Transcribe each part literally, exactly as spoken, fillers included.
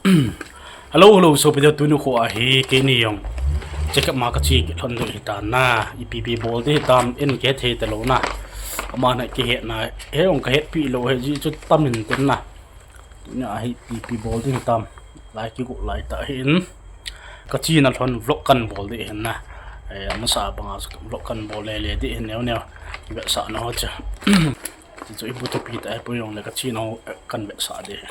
Hello, hello, sopi deu, tuni kho ahi, keini jong checkup ma kache kit lhon diu hitan na, ipi ipi bol ding hitam, in kihethei talou na. Aman akihet na, he jong kahetpi lou, hijeh chun tam in tin na. Tuni ahi, ipi ipi bol ding hitam, lai kigo lai tah hin. Kachena lhon vlog kan bol ding hin na. Eh, amasa banga vlog kan bol le le ding hin neo neo. Vetsahna ho chu. Chuchu ibu thupi tah, ipi jong le kachena ho, eh, kan vetsah ding.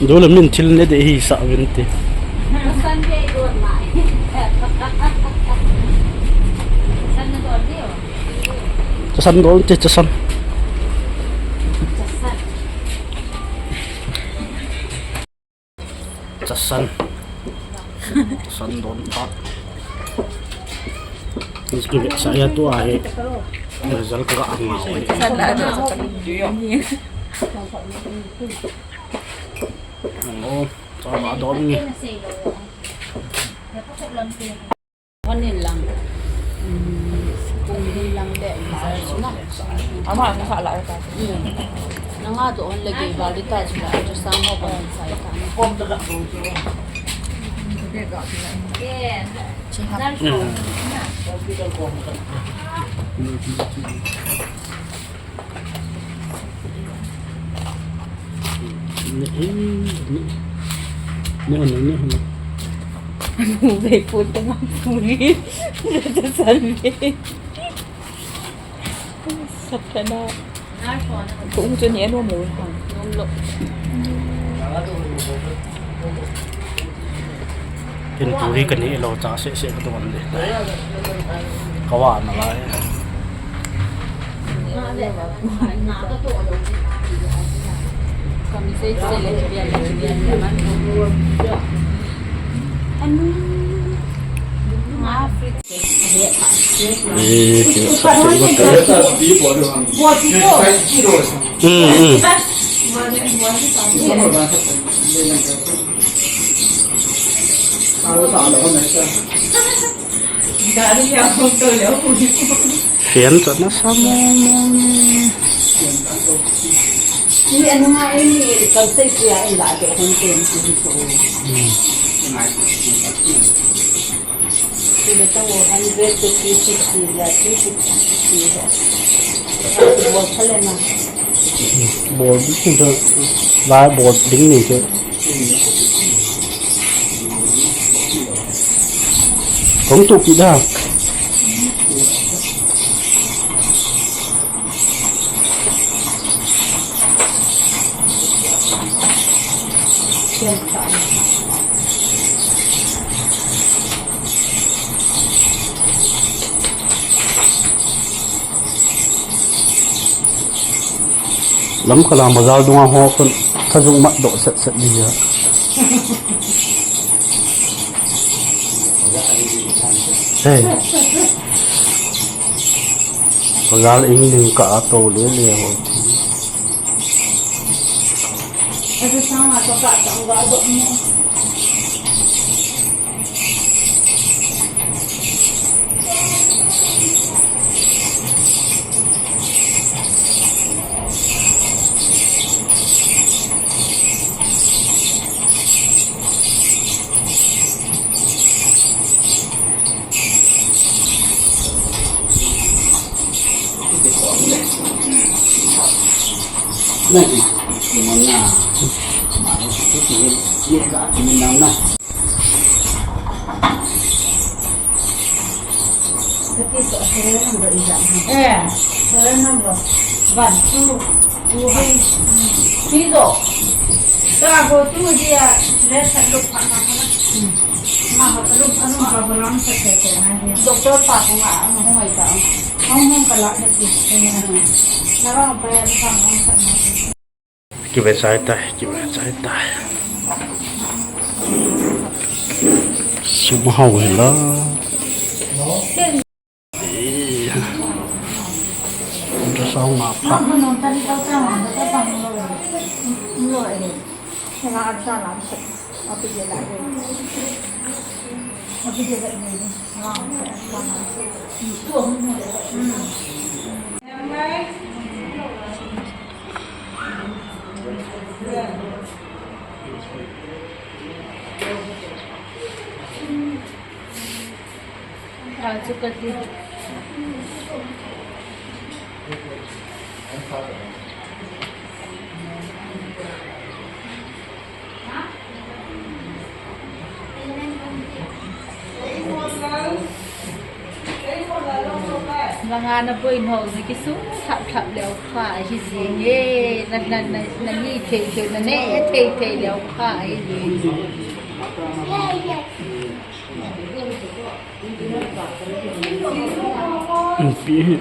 Dole min thil ne ding hisah uvin te. Chasan don te, chasan. Chasan. Chasan don phat. Ni kivetsah a tua hi. Result ka anga. Chasan la don. Hello, chaba don nge. Hon in lang. Hmm, kung hin lang le, na. Ama, ang sa la ka. Hmm. Nanga to hon lagi, bali ta sila, to sang ho kon sa ta. Ve pu te ma pu ri. Sa sa ve. Sa sa na. Pu chu ni anom lo ha. Nom lo. Ken puri kaneh lou cha seh seh ka tuan de. Ka vana lai. Eh, sa seh ka tuan. Hmm, hmm. Fan chu nasa mong mong. Ni anu nga ini kan sei sia in la de hon ten ku ko. Hmm. Sila ta wo hundred to three sixty la, three sixty ho. Bol pha le na. Bol ding chu, lai bol ding ni chu. Kong tu pi da. Lamka lang bazar dunga ho khun thajung mat doh set set ding a. Hey. Bazar ing ding ka a to le le ho. Eh, serial number. One, two, two, three. Three do. Ka go tu dia, le sa lo pa na na. Ma ho lo pa no pa go lang sa ke ke na dia. Doctor pa ko ma, ano ho mai ta. Hong hong ka la ke ti. Na ra pa ya sa hong sa na. Kive chai tai, kive chai tai. Sum hao hi la. Eh, ultrasound ma pha. Langa na boi no ji kisu thap thap leo kha hi ji nge, na, na, na, na ni thei thei, na ne thei thei leo kha hi ji. Pi hi.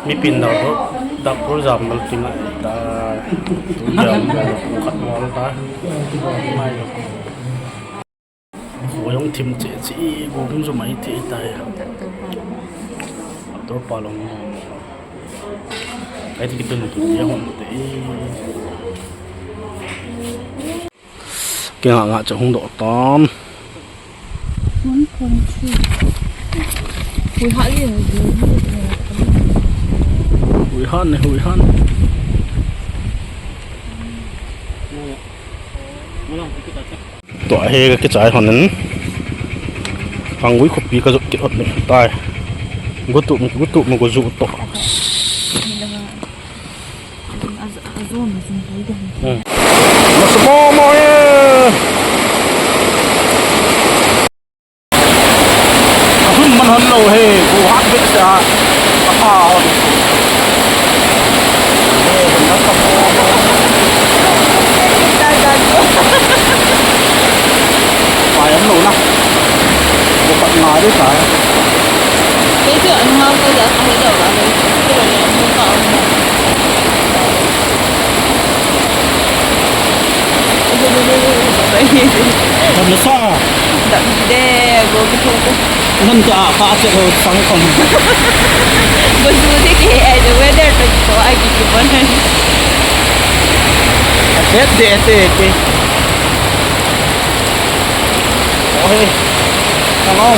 Mipin doctor, doctor jam mal tinga ta. Tu jam mal khat wal ta. Mai lo. Wo jong thim che che, wo hung jo mai thei tai. Doctor pa long. Ai ti kitun tu ya hon te. Kei nga nga cha hung doh tan. One point three. Hui ha li. Hui han ne, hui han. Tua hi ka kichai hon in. Kangui khopi ka jot kit hon in tai. Gutu, gutu, gutu. Hmm. Nasa mo mo e. Ahun man hon lo he, bu hat bit sa. Apa hon. Pai an lo na. Bu pat nga de sa. Kei chu an ngau ko ja ka he dau la le. Ko le an ngau ka an. Dam na sa. Dam de, go ki ko. Nan ta pa che ko sang kon. Go su de ke ai de weather to ko ai ki ki bon. Ate de te ke. Ohe. Hello.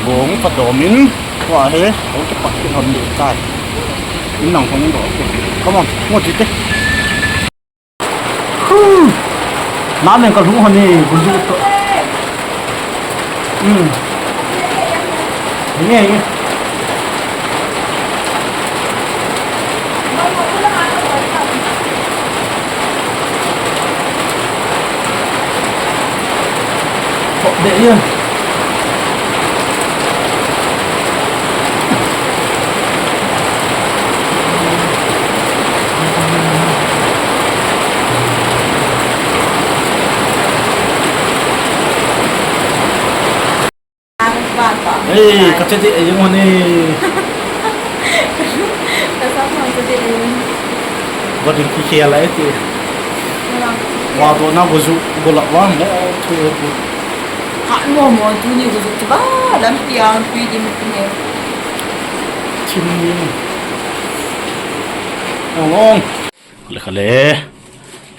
Bong pa dom in, wa he, ko ke pak ke hon de tai. In nang hong do. Come on, mo ti te. Huh. Na men ka lu hon ni, bu lu to. Hmm. Ni ni. Hop deh je. Ei, ka che deh ei mo ni. Ka sa ma che deh ei. Ba ding ki khel ai ti. Wa do na go ju go la wa mo tu tu. Ha mo mo tu ni go ju ti ba lampi ang pi di mi ni. Chim ni. Ong ong. Le khale.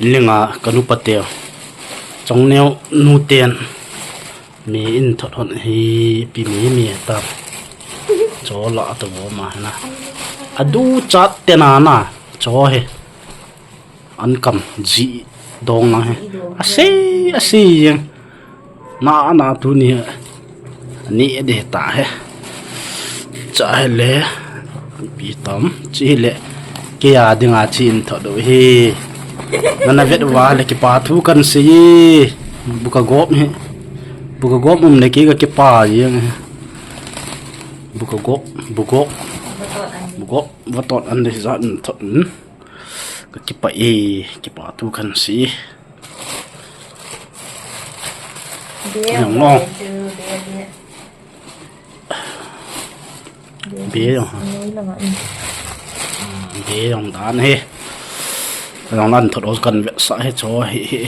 Linga ka nu pa te. Chong neo nu ten. Mi in thot hon hi pi mi mi ta. Cho la to bo ma na. Adu chat te na na. Cho he. An kam ji dong na he. Ase, ase jeng. Na, na tu ni he. Ni de ta he. Cha he le. Pi tam. Chi le. Kei a dinga chi in thot do he. Nana vet uva le kipa thu kan sei. Buka gop he. Buka gop um le kei ka kipa jeng he. Buka gop, bugop. Bugop, vatot an de jat in thot. Ka kipa e, kipa thu kan sei. Jong lo. Be jong. Be jong dan hi. Jong lan thot os kan vetsah hi cho hi hi.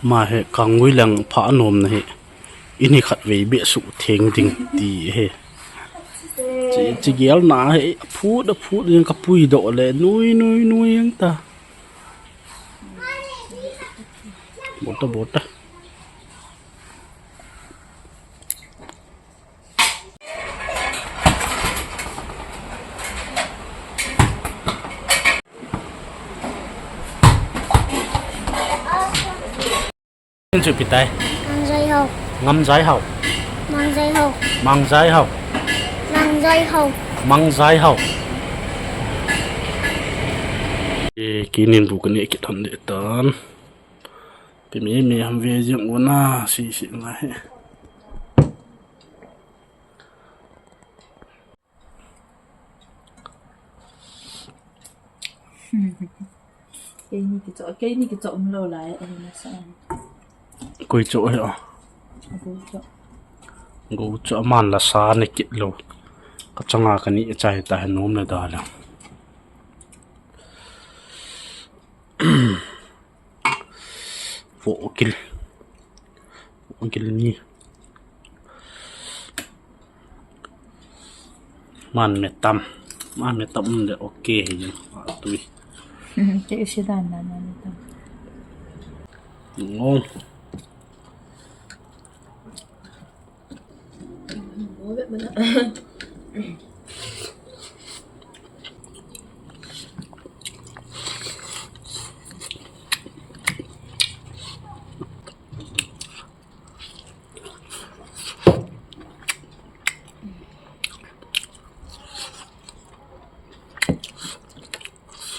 Ama hi kangui lang pha anom na hi. Ini khat vei beh suh theng ding ti hi. Chi, chi gel na hi, phut a phut ding ka pui doh le, nui, nui, nui ang ta. Bota, bota. Chu pi tai. Mang Jai Hau. Ngam Jai Hau. Mang Jai Hau. Mang Jai Hau. Mang Jai Hau. Mang Jai Hau. E, kinin bu kani ki thon de tan. Pi mi mi ham ve jing u na si si na he. Keini kicho, keini kicho um lou lai, eh, na sa. Koi cho he a. Go cho. Go cho man la sa ne kit lou. Ka changa kani chai ta he nom le da la. Vokil. Vokil ni. Man metam. Man metam um le okay hi jeng. Tui. Te usi dan na man metam. Ngong.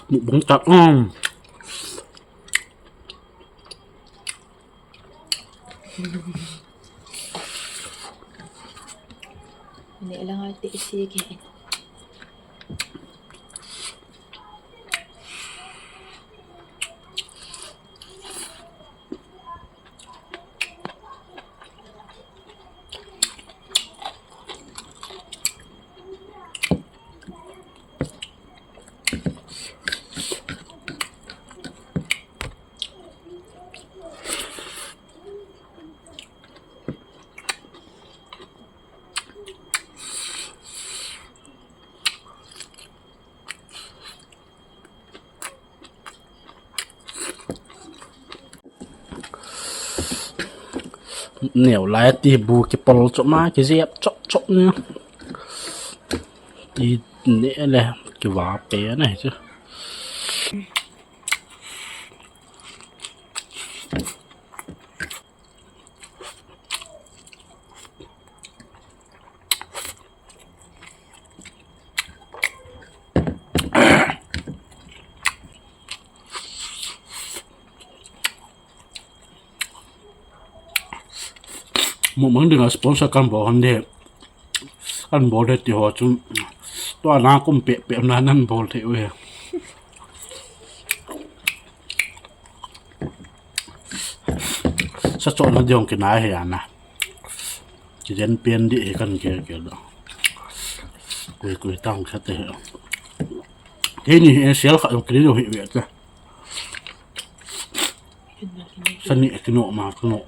Mukbang tak, um. Neh lang a ti si ke. Neo lai ti bu kipol chop ma kijep chop chop ni. Ti ne le kiva pe na hi chu. Mukbang dinga sponsor kan bol hande. Kan bol de ti ho chu. Tua na kum pe pe na nan bol thei u he. Sa chon na diong kinai he ana. Kijen pen di he kan ke ke do. Kui kui tang kha te he. Keini he sel kha kri do he ve te. Sani kino ma kino.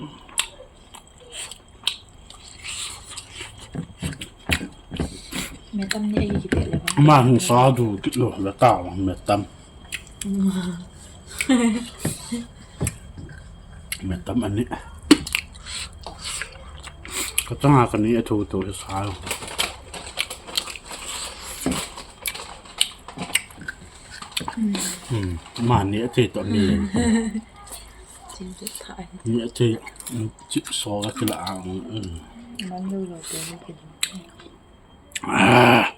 Metam ni ahi kiti le ba. Ma hung sa du kit lo la ta wa metam. Metam ani. Kachanga kani a thu to sa. Hmm, mani a thi to mi. Chin te thai. Ni a thi, hmm, chi so ka kila a. Hmm. Man lo lo te ni ki. Ah.